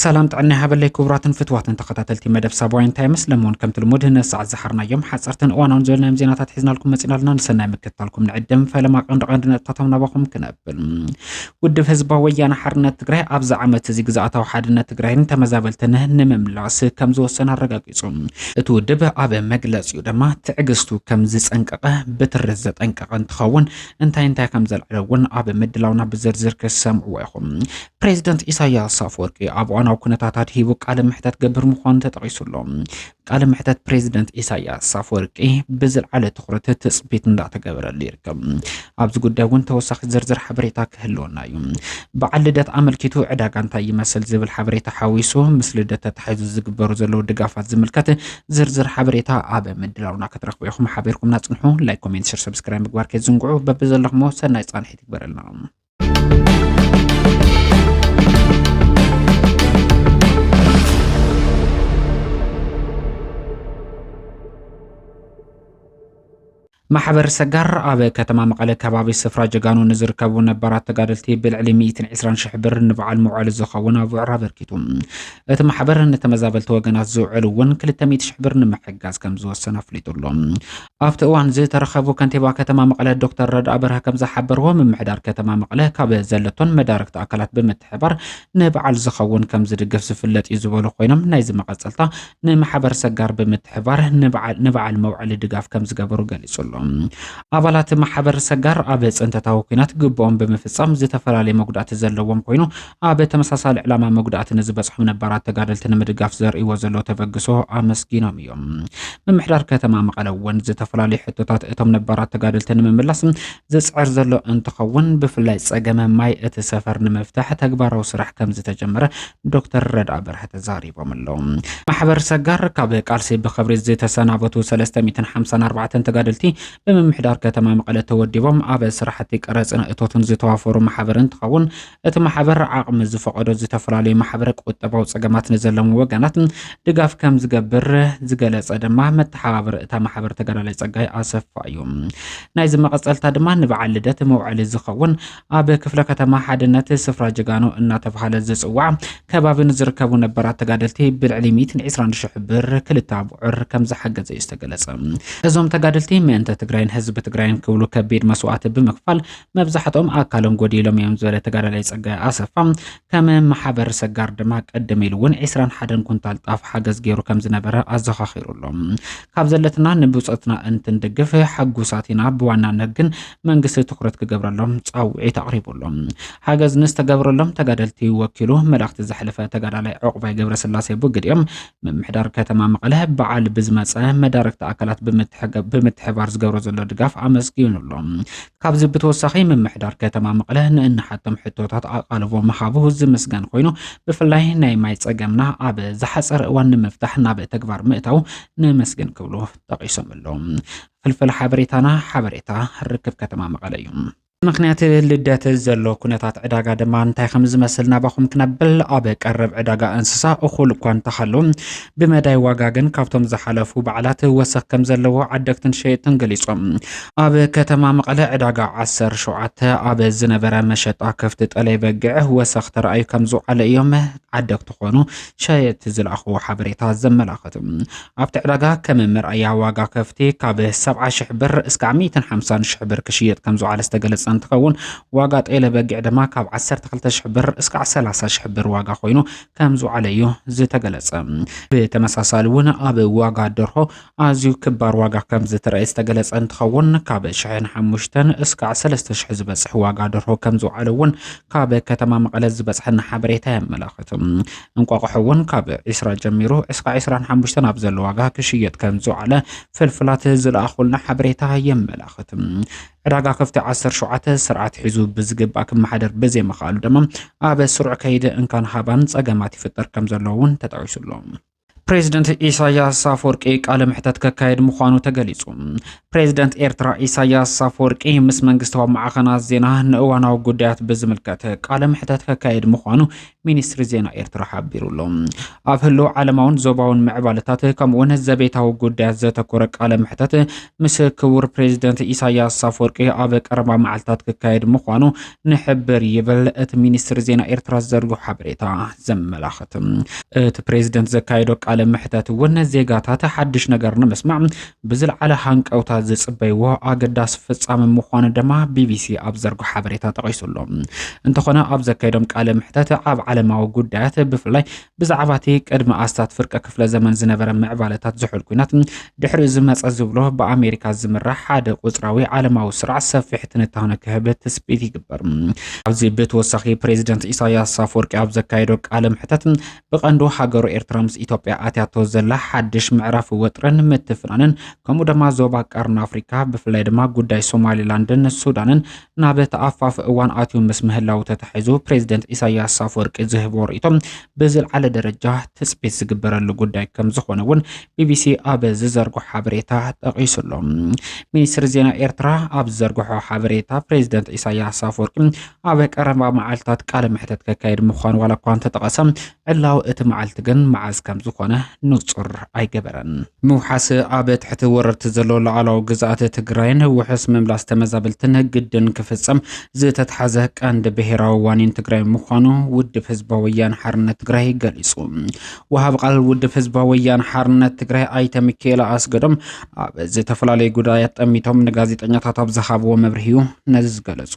ሰላም ጥዕና ይሃበለይ ክቡራትን ፍትዋትን ተኸታተልቲ መደብ ሳባውያን ታይምስ፣ ለመውን ከምቲ ልሙድ ነሰዓት ዝሓርናዮም ሓፀርትን እዋናውን ዝበልናዮም ዜናታት ሒዝናልኩም መፂና ኣለና። ንሰናይ ምክትታልኩም ንዕድም። ፈለማ ቀንዲ ቀንዲ ነጥብታቶም ናባኹም ክነብል። ውድብ ህዝባዊ ወያነ ሓርነት ትግራይ ኣብዚ ዓመት እዚ ግዝኣታዊ ሓድነት ትግራይን ተመዛበልትን ንምምላስ ከም ዝወሰነ ኣረጋጊጹ። እቲ ውድብ ኣብ መግለጺኡ ድማ ትዕግስቱ ከም ዝጸንቀቐ ብትሪ ዘጠንቀቐ እንትኸውን፣ እንታይ እንታይ ከም ዘልዕለ እውን ኣብ ምድላውና ብዝርዝር ክሰምዕዎ ኢኹም። ፕሬዚደንት ኢሳያስ ኣፈወርቂ ኣብ እዋናዊ ኩነታት ኣድሂቡ ቃለ መሕተት ገብር ምዃኑ ተጠቒሱ ኣሎ። ቃለ መሕተት ፕሬዚደንት ኢሳያስ ኣፈወርቂ ብዝለዓለ ትኹረት ትጽቢት እንዳተገበረሉ ይርከብ። ኣብዚ ጉዳይ እውን ተወሳኺ ዝርዝር ሓበሬታ ክህልወና እዩ። በዓል ልደት ኣመልኪቱ ዕዳጋ እንታይ ይመስል ዝብል ሓበሬታ ሓዊሱ፣ ምስ ልደት ተታሒዙ ዝግበሩ ዘለዉ ድጋፋት ዝምልከት ዝርዝር ሓበሬታ ኣብ ምድላውና ክትረኽቡ ኢኹም። ሓቢርኩምና ጽንሑ። ላይክ፣ ኮሜንት፣ ሸር፣ ሰብስክራይብ ምግባር ከይትዝንግዑ። በብዘለኹሞ ሰናይ ጻንሒት ይግበረልና። ማሕበር ሰጋር ኣብ ከተማ መቐለ ከባቢ ስፍራ ጀጋኑ ንዝርከቡ ነባራት ተጋደልቲ ብልዕሊ ሚእትን ዕስራን ሽሕ ብር ንበዓል መውዓሊ ዝኸውን ኣቡዕር ኣበርኪቱ። እቲ ማሕበር ንተመዛበልቲ ወገናት ዝውዕል እውን ክልተ ሚእቲ ሽሕ ብር ንምሕጋዝ ከም ዝወሰነ ኣፍሊጡ ኣሎ። ኣብቲ እዋን ዝተረኸቡ ከንቲባ ከተማ መቐለ ዶክተር ረድኣ በርሀ ከም ዝሓበርዎ፣ ምምሕዳር ከተማ መቐለ ካብ ዘለቶን መዳርግቲ ኣካላት ብምትሕባር ንበዓል ዝኸውን ከም ዝድግፍ ዝፍለጥ እዩ ዝበሉ ኮይኖም፣ ናይዚ መቐጸልታ ንማሕበር ሰጋር ብምትሕባር ንበዓል፣ ንበዓል መውዓሊ ድጋፍ ከም ዝገበሩ ገሊጹ ኣሎ። ኣባላት ማሕበር ሰጋር ኣብ ጽንተታዊ ኲናት ግብኦም ብምፍጻም ዝተፈላለየ መጉዳእቲ ዘለዎም ኮይኑ፣ ኣብ ተመሳሳሊ ዕላማ መጉዳእቲ ንዝበጽሖም ነባራት ተጋደልቲ ንምድጋፍ ዘርእይዎ ዘለዉ ተበግሶ ኣመስጊኖም እዮም። ምምሕዳር ከተማ መቐለ እውን ዝተፈላለዩ ሕቶታት እቶም ነባራት ተጋደልቲ ንምምላስ ዝጽዕር ዘሎ እንትኸውን፣ ብፍላይ ጸገም ማይ እቲ ሰፈር ንምፍታሕ ተግባራዊ ስራሕ ከም ዝተጀመረ ዶክተር ረድኣ በርሀ ተዛሪቦም ኣለዉ። ማሕበር ሰጋር ካብ ቃልሲ ብኽብሪ ዝተሰናበቱ ሰለስተ ሚእትን ሓምሳን ኣርባዕተን ተጋደልቲ ብምምሕዳር ከተማ መቐለ ተወዲቦም ኣብ ስራሕቲ ቀረፅን እቶትን ዝተዋፈሩ ማሕበር እንትኸውን፣ እቲ ማሕበር ዓቕሚ ዝፈቐዶ ዝተፈላለዩ ማሕበረ ቁጠባዊ ፀገማት ንዘለዎም ወገናት ድጋፍ ከም ዝገብር ዝገለፀ ድማ መተሓባበሪ እታ ማሕበር ተጋዳላይ ፀጋይ ኣሰፋ እዩ። ናይዚ መቐፀልታ ድማ ንበዓል ልደት መውዓሊ ዝኸውን ኣብ ክፍለ ከተማ ሓድነት ስፍራ ጀጋኑ እናተባህለ ዝፅዋዕ ከባቢ ንዝርከቡ ነባራት ተጋደልቲ ብልዕሊ ሚእትን ዕስራን ሽሕ ብር ክልተ ኣቡዕር ከም ዝሓገዘ እዩ ዝተገለጸ። እዞም ተጋደልቲ ምእንተ ትግራይን ህዝቢ ትግራይን ክብሉ ከቢድ መስዋዕቲ ብምክፋል መብዛሕትኦም ኣካሎም ጎዲሎም እዮም ዝበለ ተጋዳላይ ጸጋይ ኣሰፋ፣ ከም ማሕበር ሰጋር ድማ ቅድም ኢሉ እውን ዕስራን ሓደን ኩንታል ጣፍ ሓገዝ ገይሩ ከም ዝነበረ ኣዘኻኺሩ ኣሎ። ካብ ዘለትና ንብጾትና እንትንድግፍ ሕጉሳት ኢና። ብዋናነት ግን መንግስቲ ትኹረት ክገብረሎም ጻውዒት ኣቕሪቡ ኣሎ። ሓገዝ ንዝተገብረሎም ተጋደልቲ ወኪሉ መልእኽቲ ዘሕለፈ ተጋዳላይ ዕቑባይ ገብረስላሴ ብግዲኦም፣ ምምሕዳር ከተማ መቐለ በዓል ብዝመጸ መዳርግቲ ኣካላት ብምትሕገ-፣ ብምትሕባር ዝገብሮ ዘሎ ድጋፍ ኣመስጊኑ ኣሎ። ካብዚ ብተወሳኺ ምምሕዳር ከተማ መቐለ ንእንሓቶም ሕቶታት ኣቓልቦ ምሃቡ ዝምስገን ኮይኑ፣ ብፍላይ ናይ ማይ ጸገምና ኣብ ዝሓጸረ እዋን ንምፍታሕ ናብ ተግባር ምእታው ነመስግን ክብሉ ጠቒሶም ኣለዉ። ፍልፍል ሓበሬታና ሓበሬታ ርክብ ከተማ መቐለ እዩ። ምኽንያት ልደት ዘሎ ኩነታት ዕዳጋ ድማ እንታይ ከም ዝመስል ናባኹም ክነብል ኣብ ቀረብ ዕዳጋ እንስሳ እኹል እኳ እንተሃሉ፣ ብመዳይ ዋጋ ግን ካብቶም ዝሓለፉ በዓላት ወሰኽ ከም ዘለዎ ዓደግትን ሸየጥትን ገሊጾም። ኣብ ከተማ መቐለ ዕዳጋ ዓሰርተ ሸውዓተ ኣብ ዝነበረ መሸጣ ከፍቲ ጠለይ በጊዕ ወሰኽ ተራእዩ ከም ዝውዓለ እዮም ዓደግቲ ኮኑ ሸየጥቲ ዝለኣኽዎ ሓበሬታ ዘመላኽት። ኣብቲ ዕዳጋ ከም መርኣያ ዋጋ ከፍቲ ካብ ሰብዓ ሽሕ ብር እስካዕ ሚእትን ሓምሳን ሽሕ ብር ክሽየጥ ከም ዝውዓለ ዝተገለጸ እንትኸውን፣ ዋጋ ጤለ በጊዕ ድማ ካብ ዓሰርተ ክልተ ሽሕ ብር እስካዕ ሰላሳ ሽሕ ብር ዋጋ ኮይኑ ከም ዝውዓለ እዩ ዝተገለጸ። ብተመሳሳሊ እውን ኣብ ዋጋ ደርሆ ኣዝዩ ክባር ዋጋ ከም ዝተረኣየ ዝተገለጸ እንትኸውን፣ ካብ ሽሕን ሓሙሽተን እስካዕ ሰለስተ ሽሕ ዝበጽሕ ዋጋ ደርሆ ከም ዝውዓለ እውን ካብ ከተማ መቐለ ዝበጽሐና ሓበሬታ የመላኽት። እንቋቑሖ እውን ካብ ዕስራ ጀሚሩ እስካዕ ዕስራን ሓሙሽተን ኣብ ዘሎ ዋጋ ክሽየጥ ከም ዝውዓለ ፍልፍላት ዝለኣኹልና ሓበሬታ የመላኽት። ዕዳጋ ከፍቲ ዓሰርተ ሸውዓተ ስርዓት ሒዙ ብዝግባእ ክመሓደር ብዘይምኽኣሉ ድማ ኣብ ስሩዕ ከይዲ እንካን ሃባን ጸገማት ይፍጠር ከም ዘሎ እውን ተጠቒሱ ኣሎ። ፕሬዚደንት ኢሳያስ ኣፈወርቂ ቃለ መሕተት ከካየድ ምዃኑ ተገሊጹ። ፕሬዚደንት ኤርትራ ኢሳያስ ኣፈወርቂ ምስ መንግስታዊ ማዕኸናት ዜና ንእዋናዊ ጉዳያት ብዝምልከት ቃለ መሕተት ከካየድ ምዃኑ ሚኒስትሪ ዜና ኤርትራ ሓቢሩ ኣሎ። ኣብ ህልው ዓለማውን ዞባውን ምዕባለታት ከምኡውን ዘቤታዊ ጉዳያት ዘተኮረ ቃለ መሕተት ምስ ክቡር ፕሬዚደንት ኢሳያስ ኣፈወርቂ ኣብ ቀረባ መዓልታት ክካየድ ምዃኑ ንሕብር ይብል እቲ ሚኒስትሪ ዜና ኤርትራ ዝዘርግሖ ሓበሬታ ዘመላኽት። እቲ ፕሬዚደንት ዘካየዶ ቃለ መሕተት እውን ዜጋታት ሓድሽ ነገር ንምስማዕ ብዝለዓለ ሃንቀውታ ዝጽበይዎ ኣገዳሲ ፍጻመ ምዃኑ ድማ ቢቢሲ ኣብ ዘርግሖ ሓበሬታ ጠቒሱ ኣሎ። እንተኾነ ኣብ ዘካየዶም ቃለ መሕተት ኣብ ዓለማዊ ጉዳያት ብፍላይ ብዛዕባ እቲ ቅድሚ ኣስታት ፍርቂ ክፍለ ዘመን ዝነበረ ምዕባለታት ዝሑል ኲናት ድሕሪ ዝመጸ ዝብሎ ብኣሜሪካ ዝምራሕ ሓደ ቁጽራዊ ዓለማዊ ስርዓት ሰፊሕ ትንታነ ክህብ ትጽቢት ይግበር። ኣብዚ ብተወሳኺ ፕሬዚደንት ኢሳያስ ኣፈወርቂ ኣብ ዘካየዶ ቃለ መሕተት ብቐንዱ ሃገሩ ኤርትራ ምስ ኢትዮጵያ ኣትያቶ ዘላ ሓድሽ ምዕራፍ ወጥርን ምትፍናንን ከምኡ ድማ ዞባ ቀርኒ ኣፍሪካ ብፍላይ ድማ ጉዳይ ሶማሊላንድን ሱዳንን ናብ ተኣፋፊ እዋን ኣትዩ ምስ ምህላው ተታሒዙ ፕሬዚደንት ኢሳያስ ኣፈወርቂ ዝህቦ ርእይቶ ብዝለዓለ ደረጃ ትጽቢት ዝግበረሉ ጉዳይ ከም ዝኾነ እውን ቢቢሲ ኣብ ዝዘርጎ ሓበሬታ ጠቒሱ ኣሎ። ሚኒስትሪ ዜና ኤርትራ ኣብ ዝዘርግሖ ሓበሬታ ፕሬዚደንት ኢሳያስ ኣፈወርቂ ኣብ ቀረባ መዓልታት ቃለ መሕተት ከካየድ ምዃኑ ዋላ እኳ እንተጠቐሰ ዕላዊ እቲ መዓልቲ ግን መዓዝ ከም ዝኾነ ንጹር ኣይገበረን። ምውሓስ ኣብ ትሕቲ ወረርቲ ዘሎ ሉዓላዊ ግዝኣት ትግራይን ውሑስ ምምላስ ተመዛበልትን ግድን ክፍጸም ዝተትሓዘ ቀንዲ ብሄራዊ ዋኒን ትግራይ ምዃኑ ውድብ ህዝባዊ ወያነ ሓርነት ትግራይ ገሊጹ። ወሃብ ቃል ውድብ ህዝባዊ ወያነ ሓርነት ትግራይ ኣይተ ሚካኤል ኣስገዶም ኣብ ዝተፈላለዩ ጉዳያት ጠሚቶም ንጋዜጠኛታት ኣብ ዝሃብዎ መብርሂ እዩ ነዚ ዝገለጹ።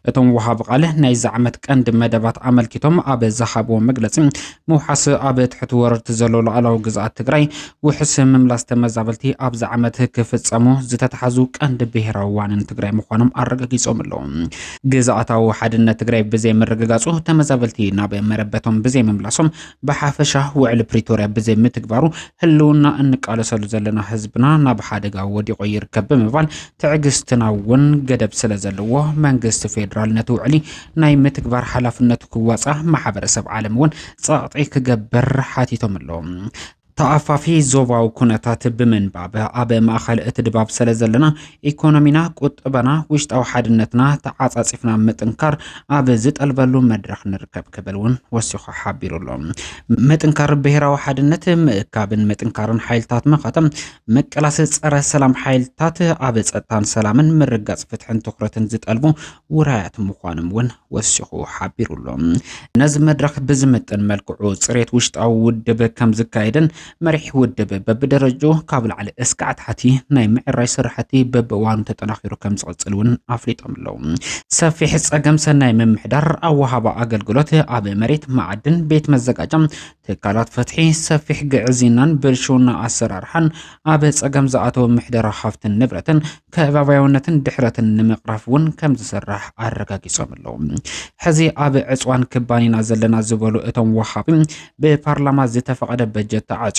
እቶም ወሃብ ቃል ናይዚ ዓመት ቀንዲ መደባት ኣመልኪቶም ኣብ ዝሃብዎ መግለጺ ምውሓስ ኣብ ትሕቲ ወረርቲ ዘሎ ሉዓላዊ ግዝኣት ትግራይ ውሕስ ምምላስ ተመዛበልቲ ኣብዚ ዓመት ክፍጸሙ ዝተትሓዙ ቀንዲ ብሄራዊ ዋኒን ትግራይ ምዃኖም ኣረጋጊጾም ኣለዉ። ግዝኣታዊ ሓድነት ትግራይ ብዘይምርግጋጹ ተመዛበልቲ ናብ መረበቶም ብዘይምምላሶም ብሓፈሻ ውዕሊ ፕሪቶርያ ብዘይምትግባሩ ህልውና እንቃለሰሉ ዘለና ህዝብና ናብ ሓደጋ ወዲቑ ይርከብ ብምባል ትዕግስትና እውን ገደብ ስለ ዘለዎ መንግስቲ ፌዴራል ነቲ ውዕሊ ናይ ምትግባር ሓላፍነቱ ክዋፃእ ማሕበረሰብ ዓለም እውን ጸቕጢ ክገብር ሓቲቶም ኣለዉ። ተኣፋፊ ዞባዊ ኩነታት ብምንባብ ኣብ ማእኸል እቲ ድባብ ስለ ዘለና ኢኮኖሚና፣ ቁጠባና፣ ውሽጣዊ ሓድነትና ተዓፃፂፍና ምጥንካር ኣብ ዝጠልበሉ መድረኽ ንርከብ ክብል እውን ወሲኹ ሓቢሩ ኣሎ። ምጥንካር ብሄራዊ ሓድነት ምእካብን ምጥንካርን ሓይልታት መኸተ ምቅላስ ፀረ ሰላም ሓይልታት ኣብ ፀጥታን ሰላምን ምርጋፅ ፍትሕን ትኹረትን ዝጠልቡ ውራያት ምዃኖም እውን ወሲኹ ሓቢሩ ኣሎ። ነዚ መድረኽ ብዝምጥን መልክዑ ፅሬት ውሽጣዊ ውድብ ከም ዝካየድን መሪሕ ውድብ በብደረጃኡ ካብ ላዕሊ እስካዕ ታሕቲ ናይ ምዕራይ ስራሕቲ በብእዋኑ ተጠናኺሩ ከም ዝቕፅል እውን ኣፍሊጦም ኣለዉ። ሰፊሕ ፀገም ሰናይ ምምሕዳር ኣወሃባ ኣገልግሎት ኣብ መሬት፣ መዓድን፣ ቤት መዘጋጃ፣ ትካላት ፍትሒ፣ ሰፊሕ ግዕዝይናን ብልሽውና ኣሰራርሓን ኣብ ፀገም ዝኣተወ ምሕደራ ሃፍትን ንብረትን ከባብያውነትን ድሕረትን ንምቕራፍ እውን ከም ዝስራሕ ኣረጋጊጾም ኣለዉ። ሕዚ ኣብ ዕፅዋን ክባን ኢና ዘለና ዝበሉ እቶም ወሃቢ ብፓርላማ ዝተፈቐደ በጀት ተዓፅዩ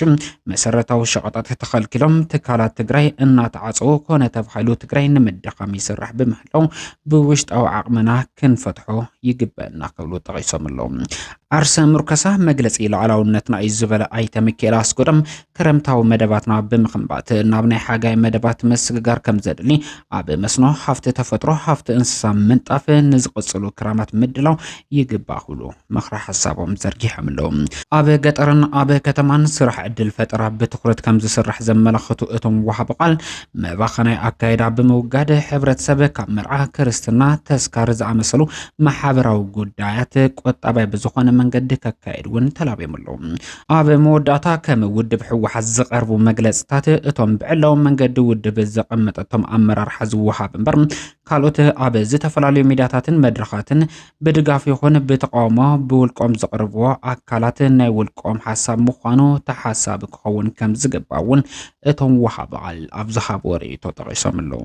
መሰረታዊ ሸቐጣት ተኸልኪሎም ትካላት ትግራይ እናተዓፀዉ ኮነ ተባሂሉ ትግራይ ንምድኻም ይስራሕ ብምህላው ብውሽጣዊ ዓቕምና ክንፈትሖ ይግበአና ክብሉ ጠቒሶም ኣለዉ። ዓርሰ ምርከሳ መግለፂ ሉዓላውነትና እዩ ዝበለ ኣይተ ሚካኤል ኣስገዶም ክረምታዊ መደባትና ብምኽንባት ናብ ናይ ሓጋይ መደባት ምስግጋር ከም ዘድሊ ኣብ መስኖ ሃፍቲ ተፈጥሮ ሃፍቲ እንስሳ ምንጣፍ ንዝቕፅሉ ክራማት ምድላው ይግባእ ክብሉ ምኽረ ሓሳቦም ዘርጊሖም ኣለዉ። ኣብ ገጠርን ኣብ ከተማን ስራሕ ዕድል ፈጠራ ብትኹረት ከም ዝስራሕ ዘመላኽቱ እቶም ወሃቢ ቃል መባኸናይ ኣካይዳ ብምውጋድ ሕብረተሰብ ካብ መርዓ፣ ክርስትና፣ ተስካር ዝኣመሰሉ ማሕበራዊ ጉዳያት ቆጣባይ ብዝኾነ መንገዲ ከካየድ እውን ተላብዮም ኣለዉ። ኣብ መወዳእታ ከም ውድብ ህወሓት ዝቐርቡ መግለፅታት እቶም ብዕላዊ መንገዲ ውድብ ዘቐመጠቶም ኣመራርሓ ዝወሃብ እምበር ካልኦት ኣብ ዝተፈላለዩ ሚዲያታትን መድረኻትን ብድጋፍ ይኹን ብተቃውሞ ብውልቆም ዘቕርብዎ ኣካላት ናይ ውልቆም ሓሳብ ምዃኑ ተሓሳቢ ክኸውን ከም ዝግባእ እውን እቶም ወሃቢ ቃል ኣብ ዝሃብዎ ርእይቶ ጠቒሶም ኣለዉ።